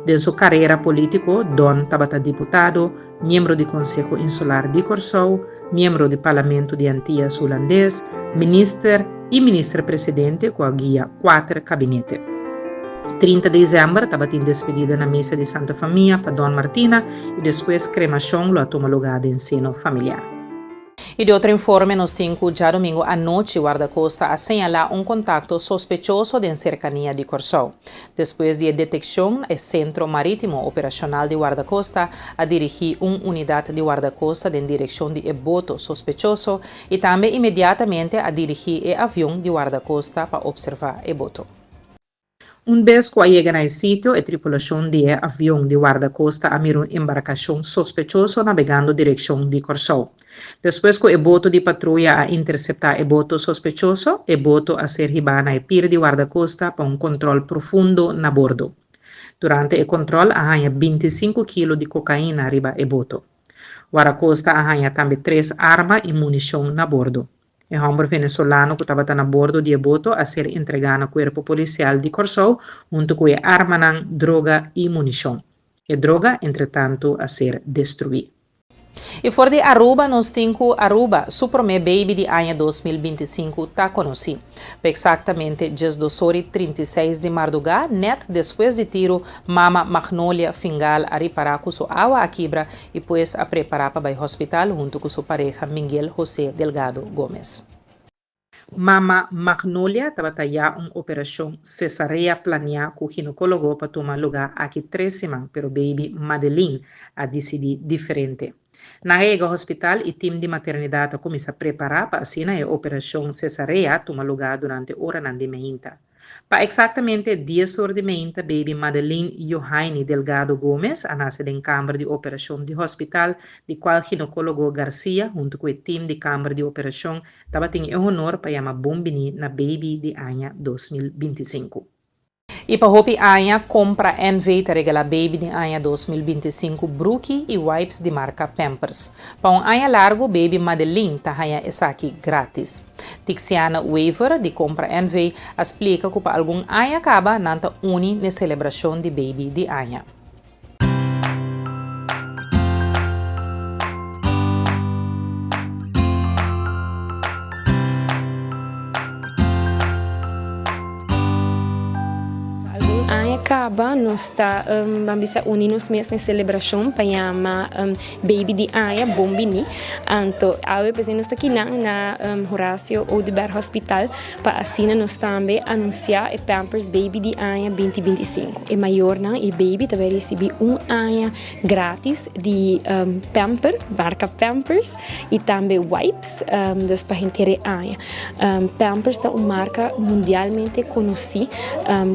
Den su karera polítiko Don tabata diputado, miembro di Konseho Insular di Kòrsou, miembro di Parlamento di Antias Hulandes, minister i minister presidente ku a guia kuater kabinete. 30 desèmber tabatin despedida na misa di Santa Famia pa Don Martina i despues kremashon lo a tuma lugá den seno familiar. I di otro informe nos tin ku djadumingu anochi Wardakosta a señalá un kontakto sospechoso den serkania di Kòrsou. Despues di e detekshon e Sentro Marítimo Operashonal di Wardakosta a dirigí un unidat di Wardakosta den direkshon di e boto sospechoso i tambe inmediatamente a dirigí e avion di Wardakosta pa opservá e boto. Un bes ku a yega na e sitio, e tripulashon di e avion di Wardakosta a mira un embarkashon sospechoso nabegando direkshon di Kòrsou. Despues ku e boto di patruya a interseptá e boto sospechoso, e boto a ser hibá na e pir di Wardakosta pa un kontròl profundo na bordo. Durante e kontròl a haña 25 kilo di kokaina riba e boto. Wardakosta a haña tambe tres arma i munishon na bordo. E hòmber venezolano ku tabata na bordo di e boto a ser entregá na Kuerpo Polisial di Kòrsou huntu ku e armanan, droga i munishon. E droga entretantu a ser destruí. I for di Aruba nos tin ku Aruba su promé baby di aña 2025 ta konosí. Pa eksaktamente 12 or i 36 di mardugá, nèt despues di tiru, mama Magnolia Fingal a ripará ku su awa a kibra i pues a prepará pa bai hospital huntu ku su pareha Miguel José Delgado Gómez. Mama Magnolia tabata ya un operashon sesarea planiá ku ginekólogo pa tuma lugá aki tres siman, pero baby Madeline a disidí diferente. Nan a yega hospital i tim di maternidat a kuminsá prepará pa asina e operashon sesarea tuma lugá durante oranan di meinta. Pa eksaktamente dies or di meinta baby Madeline Johainy Delgado Gomez a nase den kamber di operashon di hospital di kual ginekólogo Garcia huntu ku e tim di kamber di operashon tabatin e honor pa yama bon bini na baby di aña 2025. I pa hopi aña Compra NV ta regalá baby di aña 2025 bruki i wipes di marka Pampers. Pa un aña largu baby Madeline ta haña esaki grátis. Tixiana Wever di Compra NV a splika ku pa algun aña kaba nan ta uni n'e selebrashon di baby di aña. Algun aña kaba nos ta ban bisa uni nos mes na e selebrashon pa yama Baby di aña bon bini. Anto awe p'esei nos ta kinan na Horacio Oduber Hospital pa asina nos tambe anunsiá e Pampers Baby di aña 2025. E mayornan i baby ta bai risibí un aña gratis di pamper, marka Pampers. I tambe wipes, dus pa henter e aña. Pampers ta un marka mundialmente konosí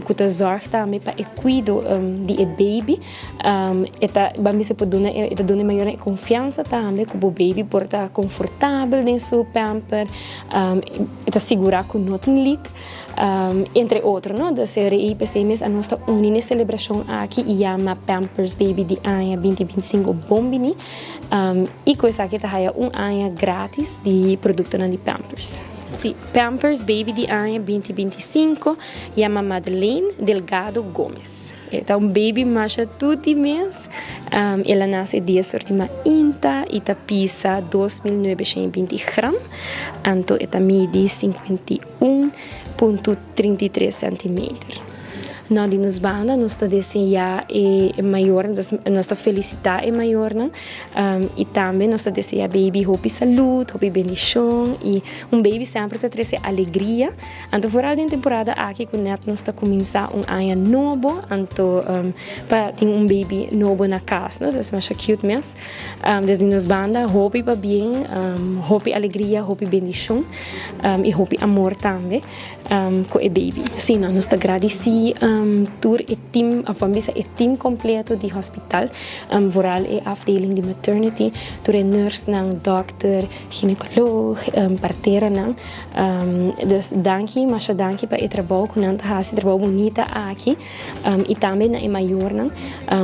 ku ta zòrg tambe pa e kuido di e baby. E ta ban bisa por duna e ta duna e mayornan e konfiansa tambe ku bo baby por ta konfortabel den su pamper. E ta sigurá ku no tin leak. Entre otro no, dus e rei p'esei mes a nos ta uni n'e selebrashon aki i yama Pampers Baby di aña 2025 bon bini i ku esaki ta haya un aña gratis di produktonan di Pampers. Sí, Pampers Baby di aña 2025 yama Madeleine Delgado Gomez. E ta un baby masha tuti mes. El a nase dia sorti mainta i ta pisa 2920 gram, anto e ta midi 51.33 centimeter. No, di nos banda nos ta deseá e mayornan, nos ta felisitá e mayornan i tambe nos ta deseá baby hopi salud, hopi bendishon i un baby semper ta trese alegria. Anto vooral den temporada aki ku nèt nos ta kuminsá un aña nobo, anto pa tin un baby nobo na kas, no? Es masha cute mes. Desde nos banda hopi pabien, hopi alegria, hopi bendishon i hopi amor tambe ku e baby. Sí, no, nos ta gradisí tur e team, òf ban bisa e team kompleto di hospital, vooral e afdeling di maternity, tur e nursenan, dòkter, ginekoloog, parteranan. Dus danki, masha danki pa e trabou ku nan ta hasi, trabou bunita aki. I tambe na e mayornan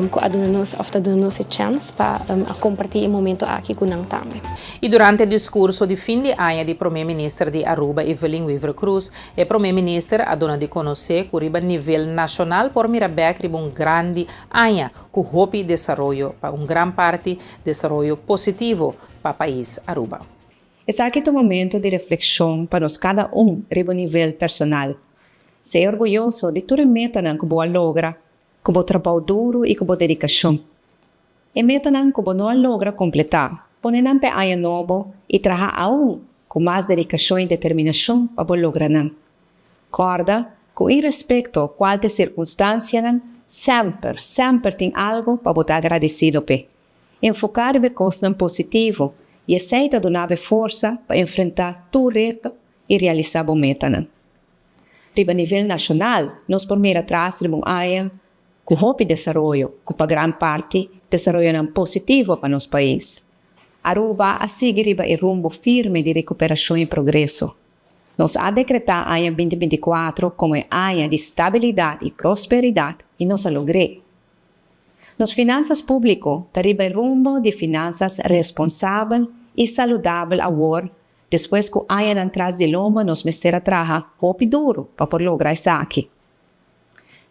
ku a duna nos òf ta duna nos e chèns pa a kompartí e momento aki ku nan tambe. I durante diskurso di fin di aña di Prome Minister di Aruba Evelyn Wever-Croes, e Prome Minister a duna di konosé ku riba nivel nashonal por mira bèk riba un grandi aña ku hopi desaroyo pa un gran parti desaroyo positivo pa pais Aruba. Esaki ta un momento di reflexion pa nos cada un riba un nivel personal. Sea orguyoso di tur e metanan cu bo a logra cu bo trabou duro y cu bo dedicacion. E metanan cu bo no a logra completa, pone nan p'e aña nobo y traha aun cu mas dedicacion y determinacion pa bo logra nan. Corda cu irespecto cual t'e circunstancianan, semper, semper tin algo pa bo ta agradecido p'e. Enfoká riba e kosnan positivo i esei ta duna bo e forsa pa enfrentá tur reto i realisá bo metanan. Riba nivel nashonal nos por mira tras riba un aña ku hopi desaroyo ku pa gran parti desaroyonan positivo pa nos pais. Aruba a sigui riba e rumbo firme di rekuperashon i progreso. Nos a dekretá aña binti bintikuatro komo e aña di stabilidat i prosperidat i nos a logr'é. Nos finansas públiko ta riba e rumbo di finansas responsabel i saludabel awor despues ku añanan tras di lomba nos mester a traha hopi duru pa por logra esaki.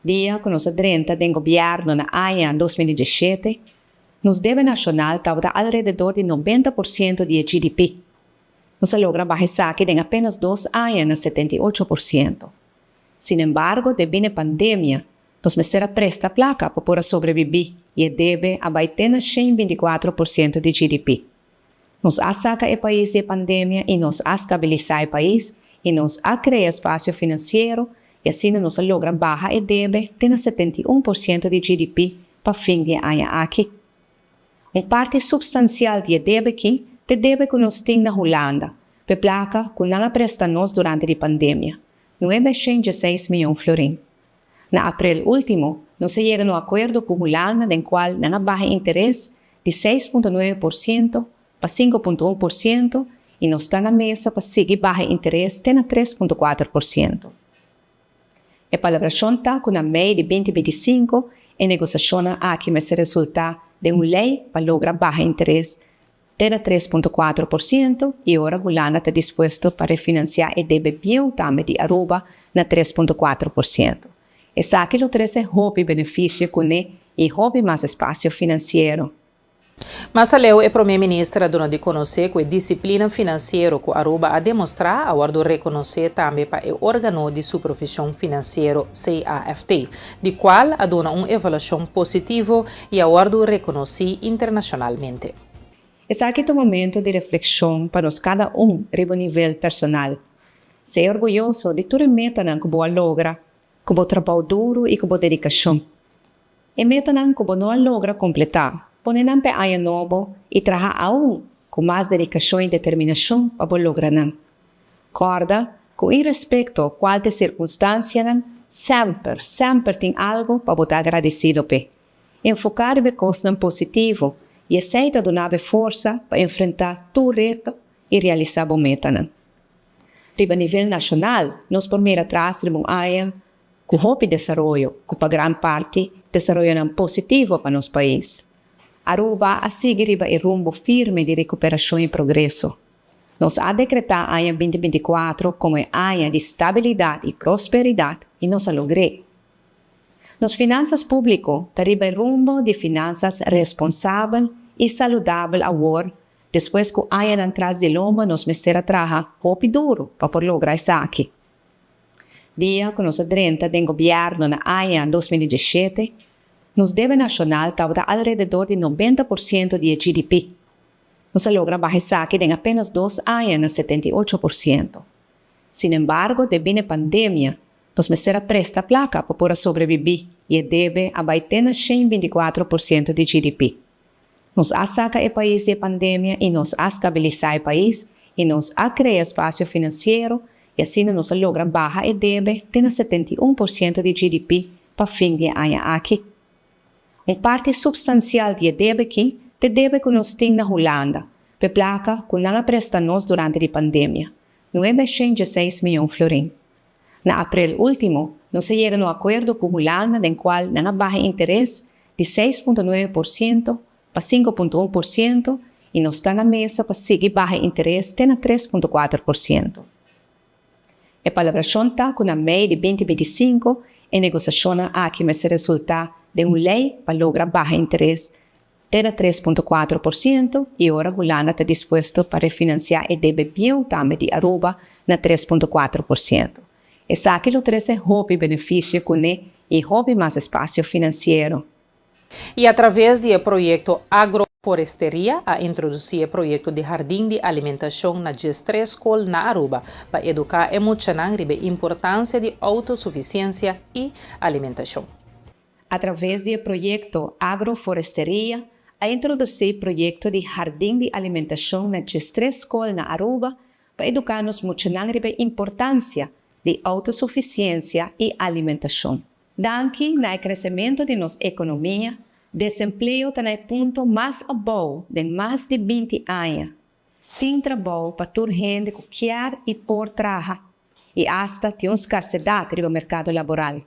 Dia ku nos a drenta den gobièrnu na aña 2017, nos debe nashonal tabata alrededor di 90% di e GDP. Nos a logra baha esaki den apenas dos aña na 78%. Sinembargo, debí na e pandemia, nos mester a presta plaka pa por a sobrebibí i e debe a bai te na 124% di GDP. Nos a saka e pais di e pandemia i nos a stabilisá e pais i nos a krea espasio finansiero i asina nos a logra baha e debe te na 71% di GDP pa fin di e aña aki. Un parti supstansial di e debe aki t'e debe ku nos tin na Hulanda p'e plaka ku nan a presta nos durante di pandemia, 916 mion florin. Na aprel último, nos a yega na un akuerdo ku Hulanda den kual nan a baha interes di 6.9% pa 5.1% i nos ta na mesa pa sigui baha interes te na 3.4%. E palabrashon ta ku na mei di 2025 e negosiashonnan aki mester resultá den un lei pa logra baha interes te na 3.4% i ora Hulanda ta dispuesto pa refinansiá e debe bieu tambe di Aruba na 3.4%. Esaki lo trese hopi benefisio kuné i hopi mas espasio finansiero. Mas aleu e Prome Minister a duna di konosé ku e disiplina finansiero ku Aruba a demostrá a wòrdu rekonosé tambe pa e órgano di supervishon finansiero CAFT, di kual a duna un evaluashon positivo i a wòrdu rekonosí internashonalmente. Esaki ta un momento di reflekshon pa nos kada un riba un nivel personal. Sea orguyoso di tur e metanan ku bo a logra ku bo trabou duru i ku bo dedikashon. E metanan ku bo no a logra kompletá, pone nan p'e aña nobo i traha aun ku mas dedikashon i determinashon pa bo logra nan. Kòrda ku irespekto kual t'e sirkunstansianan, semper, semper tin algu pa bo ta agradesido p'e. Enfoká riba e kosnan positivo i esei ta duna bo e forsa pa enfrentá tur reto i realisá bo metanan. Riba nivel nashonal nos por mira tras riba un aña ku hopi desaroyo ku pa gran parti desaroyonan positivo pa nos pais. Aruba a sigui riba e rumbo firme di rekuperashon i progreso. Nos a dekretá aña 2024 komo e aña di stabilidat i prosperidat i nos a logr'é. Nos finansas públiko ta riba e rumbo di finansas responsabel i saludabel awor despues ku añanan tras di lomba nos mester a traha hopi duru pa por logra esaki. Dia ku nos a drenta den gobièrnu na aña 2017, nos debe nashonal tabata alrededor di 90% di e GDP. Nos a logra baha esaki den apenas dos aña na 78%. Sinembargo, debí na e pandemia, nos mester a presta plaka pa por a sobrebibí i e debe a bai te na 124% di GDP. Nos a saka e pais di e pandemia i nos a stabilisá e pais i nos a krea espasio finansiero i asina nos a logra baha e debe te na 71% di GDP pa fin di e aña aki. Un parti supstansial di e debe ki t'e debe ku nos tin na Hulanda p'e plaka ku nan a presta nos durante di pandemia, 916 mion florin. Na aprel último, nos a yega na un akuerdo ku Hulanda den kual nan a baha interes di 6.9% pa 5.1% i nos ta na mesa pa sigui baha interes te na 3.4%. E palabrashon ta ku na mei di 2025 e negosiashonnan aki mester resultá den un lei pa logra baha interes te na 3.4% i ora Hulanda ta dispuesto pa refinansiá e debe bieu tambe di Aruba na 3.4%. Esaki lo trese hopi benefisio kuné i hopi mas espasio finansiero. I a traves di e proyekto Agroforesteria a introdusí e proyekto di hardin di alimentashon na 13 skol na Aruba pa eduká e muchanan riba e importansia di outosufisiensia i alimentashon. A traves di e proyekto Agroforesteria a introdusí proyekto di hardin di alimentashon na 13 skol na Aruba pa eduká nos muchanan riba e importansia. di outosufisiensia i alimentashon. Danki na e kresementu di nos ekonomia, desempleo ta na e punto mas abou den mas di binti aña. Tin trabou pa tur hende ku kier i por traha, i asta tin un skarsedat riba merkado laboral.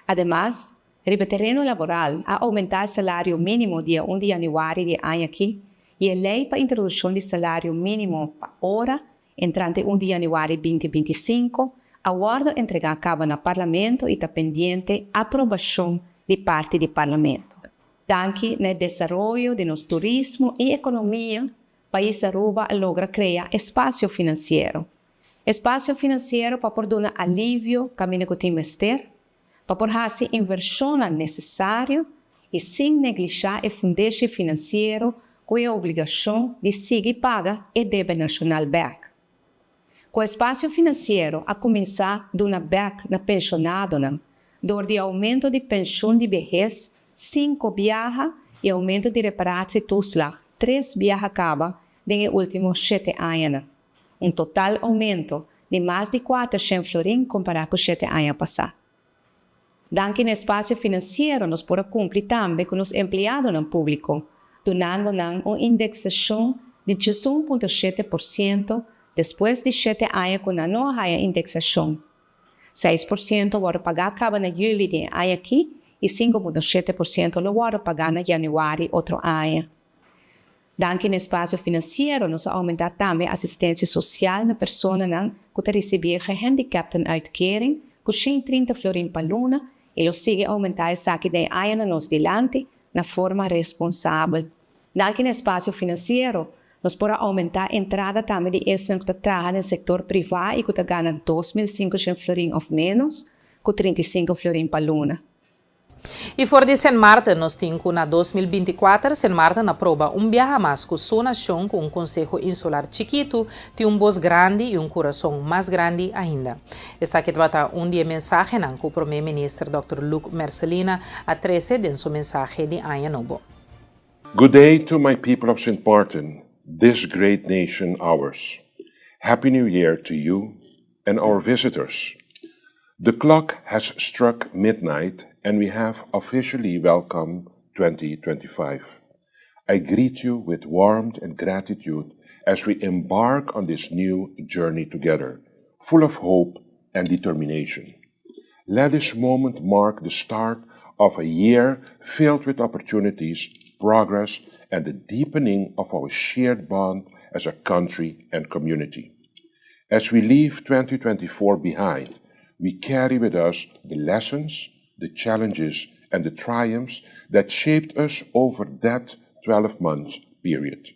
Ademas, riba tereno laboral a oumentá e salario mínimo dia un di yanüari di e aña akí i e lei pa introdukshon di salario mínimo pa ora entrante un di yanüari binti 25 a wòrdu entregá kaba na Parlamento i ta pendiente aprobashon di parti di Parlamento. Danki na e desaroyo di nos turismo i ekonomia, pais Aruba a logra krea espasio finansiero. Espasio finansiero pa por duna alivio kaminda ku tin mester, pa por hasi invershonnan nesesario i sin neglishá e fundeshi finansiero ku e obligashon di sigui paga e debe nashonal bèk. Ku espasio finansiero a kuminsá duna bèk na penshonadonan dor di oumento di penshun di behes sinku biaha i oumento di reparatietoeslag tres biaha kaba den e último shete añanan. Un total oumento di mas di kuatershen florin kompará ku shete aña pasá. Danki na espasio finansiero nos por a kumpli tambe ku nos empleadonan públiko, dunando nan un indeksashon di 11.7% despues di shete aña ku nan no a haya indeksashon. 6% wòrdu pagá kaba na yüli di e aña akí i 5.7% lo wòrdu pagá na yanüari otro aña. Danki na espasio finansiero nos a oumentá tambe asistensia sosial na personanan ku ta risibí e gehandicaptenuitkering ku 130 florin pa luna i lo sigui oumentá esaki den e añanan nos dilanti na forma responsabel. Danki na espasio finansiero nos por a oumentá entrada tambe di esnan ku ta traha den sektor privá i ku ta gana 2500 florin òf ménos ku 35 florin pa luna. I for di Sint Maarten nos tin ku na 2024 Sint Maarten a proba un biaha mas ku su nashon ku un konseho insular chikitu tin un bos grandi i un kurason mas grandi ainda. Esaki tabata un di e mensahenan ku Prome Minister Dòkter Luc Mercelina a trese den su mensahe di Aña Nobo. Good day to my people of St. Martin, this great nation ours. Happy New Year to you and our visitors. The clock has struck midnight and we have officially welcomed 2025. I greet you with warmth and gratitude as we embark on this new journey together, full of hope and determination. Let this moment mark the start of a year filled with opportunities, progress, and the deepening of our shared bond as a country and community. As we leave 2024 behind, we carry with us the lessons, the challenges, and the triumphs that shaped us over that 12 months period.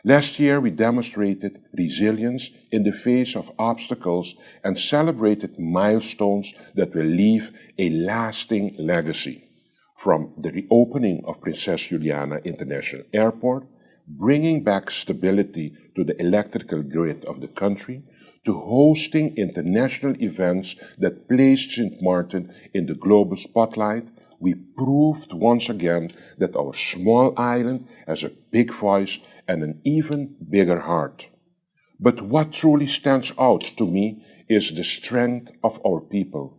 Last year, we demonstrated resilience in the face of obstacles and celebrated milestones that will leave a lasting legacy. From the reopening of Princess Juliana International Airport, bringing back stability to the electrical grid of the country, to hosting international events that placed St. Martin in the global spotlight, we proved once again that our small island has a big voice and an even bigger heart. But what truly stands out to me is the strength of our people.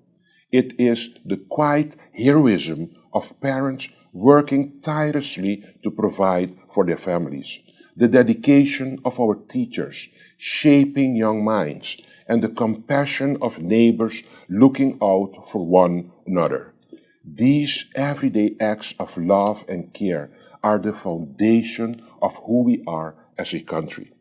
It is the quiet heroism of parents working tirelessly to provide for their families, the dedication of our teachers shaping young minds, and the compassion of neighbors looking out for one another. These everyday acts of love and care are the foundation of who we are as a country.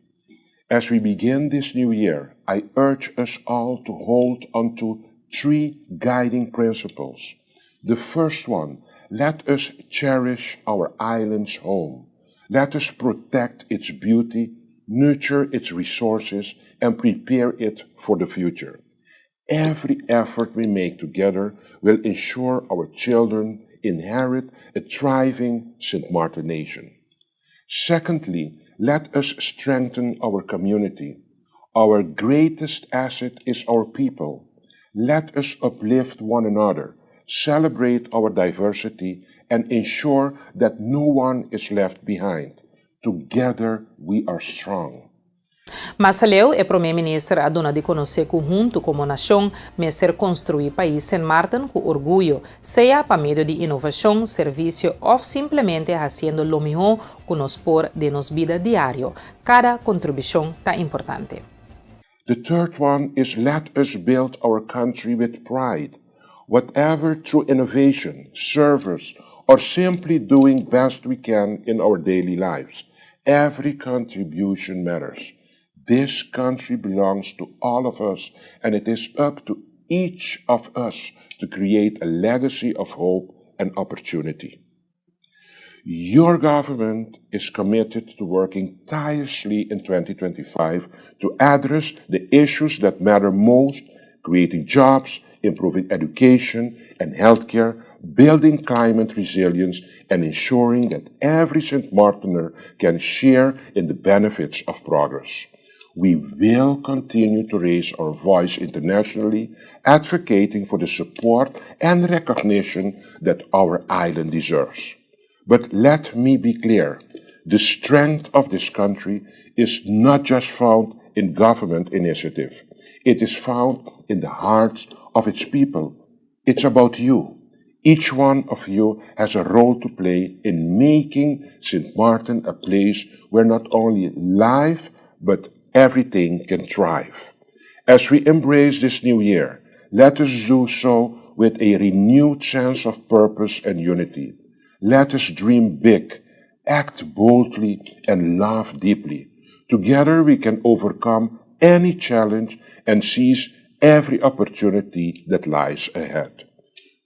As we begin this new year, I urge us all to hold onto three guiding principles. The first one, let us cherish our island's home. Let us protect its beauty, nurture its resources, and prepare it for the future. Every effort we make together will ensure our children inherit a thriving St. Martin nation. Secondly, let us strengthen our community. Our greatest asset is our people. Let us uplift one another, celebrate our diversity, and ensure that no one is left behind. Together we are strong. Mas aleu, e promé minister a duna di konosé ku huntu komo nashon mester konstruí pais Sint Maarten ku orguyo, sea pa medio di inovashon, servisio òf simplemente hasiendo lo mihó ku nos por den nos bida diario. Kada kontribushon ta importante. The third one is let us build our country with pride, whatever through innovation, service, or simply doing best we can in our daily lives. Every contribution matters. This country belongs to all of us, and it is up to each of us to create a legacy of hope and opportunity. Your government is committed to working tirelessly in 2025 to address the issues that matter most, creating jobs, improving education and healthcare, building climate resilience, and ensuring that every St. Martiner can share in the benefits of progress. We will continue to raise our voice internationally, advocating for the support and recognition that our island deserves. But let me be clear the strength of this country is not just found in government initiative, it is found in the hearts of its people. It's about you. Each one of you has a role to play in making St. Martin a place where not only life, but everything can thrive. As we embrace this new year, let us do so with a renewed sense of purpose and unity. Let us dream big, act boldly, and love deeply. Together we can overcome any challenge and seize every opportunity that lies ahead.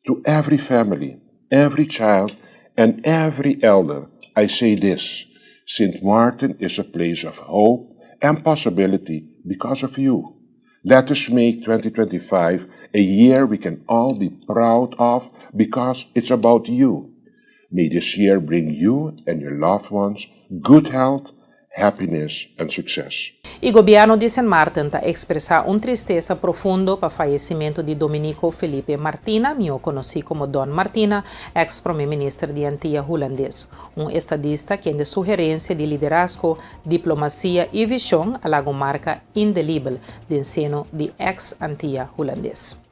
To every family, every child, and every elder, I say this St. Martin is a place of hope and possibility because of you. Let us make 2025 a year we can all be proud of because it's about you. May this year bring you and your loved ones good health, happiness, and success. E gobièrnu di Sint Maarten ta ekspresá un tristesa profundo pa fayesimentu di Dominico Felipe Martina, mihó konosí komo Don Martina, eks promé minister di Antia Hulandes. Un estadista kende su herensia di liderazgo, diplomasia i vishon a laga un marka indelibel den seno di eks Antia Hulandes.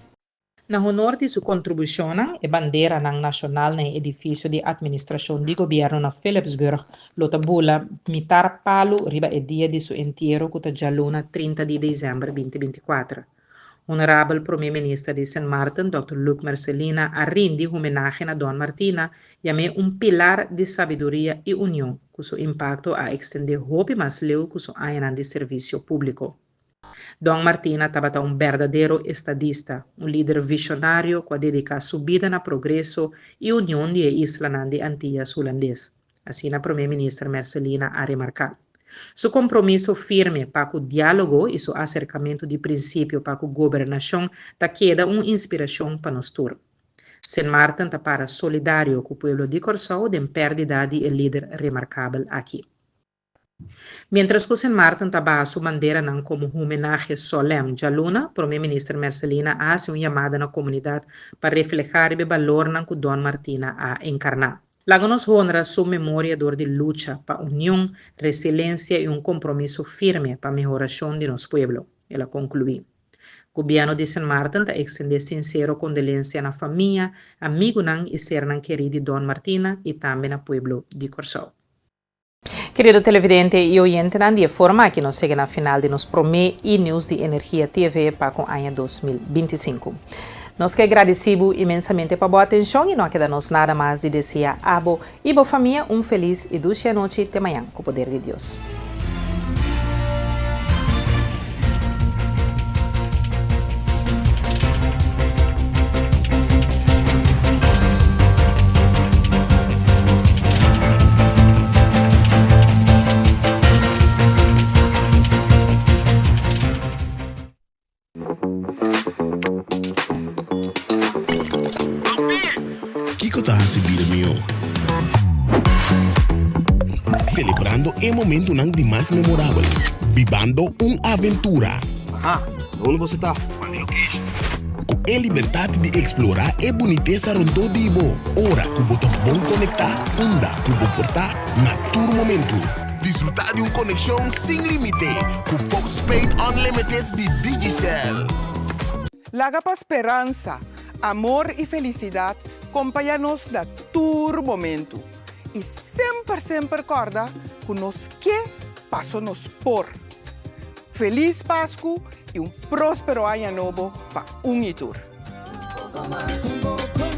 Na honor di su kontribushonnan, e banderanan nashonal na e edifisio di atministrashon di gobièrnu na Philipsburg lo ta bula mitar palu riba e dia di su entiero ku ta djaluna 30 di desèmber 2024. Honorabel Promé Minister di Sint Maarten, Dòkter Luc Mercelina a rindi homenahe na Don Martina, yam'é un pilar di sabiduria i union, ku su impakto a ekstendé hopi mas leu ku su añanan di servisio públiko. Don Martina tabata un berdadero estadista, un lider vishonario ku a dediká su bida na progreso i union di e islanan di Antias Hulandes, asina Promé Minister Mercelina a remarká. Su kompromiso firme pa ku diálogo i su aserkamentu di prinsipio pa ku gobernashon ta keda un inspirashon pa nos tur. Sint Maarten ta para solidario ku pueblo di Kòrsou den pèrdida di e lider remarkabel aki. Miéntras ku Sint Maarten ta baha su banderanan komo homenahe solèm djaluna, Promé Minister Mercelina a hasi un yamada na komunidat pa reflehá riba e balornan ku Don Martina a enkarná. Laga nos honra su memoria dor di lucha pa union, resilensia i un kompromiso firme pa mehorashon di nos pueblo, el a konkluí. Gobièrnu di Sint Maarten ta ekstendé sinsero kondolensia na famia, amigunan i sernan kerí di Don Martina i tambe na pueblo di Kòrsou. Kerido televidente i oyentenan, di e forma aki nos yega na final di nos promé E-News di Energia TV pa ku aña 2025. Nos ke gradisí bo inmensamente pa bo atenshon i no a keda nos nada mas di deseá abo i bo famia un felis i dushi anochi te mañan ku poder di Dios. Kiko ta hasi bida mihó? Selebrando e momentunan di mas memorabel. Bibando un aventura. Aha, na unda boso ta? Ku e libertat di eksplorá e bunitesa rondó di bo, ora ku bo ta bon konektá unda ku bo por ta na tur momentu. Disfrutá di un konekshon sin límite ku Postpaid Unlimited di Digicel. Laga pa speransa, amor i felisidat kompañá nos na tur momentu. I semper semper kòrda ku nos ke paso nos por. Felis Pasku i un próspero aña nobo pa un i tur. Un poko mas, un poko.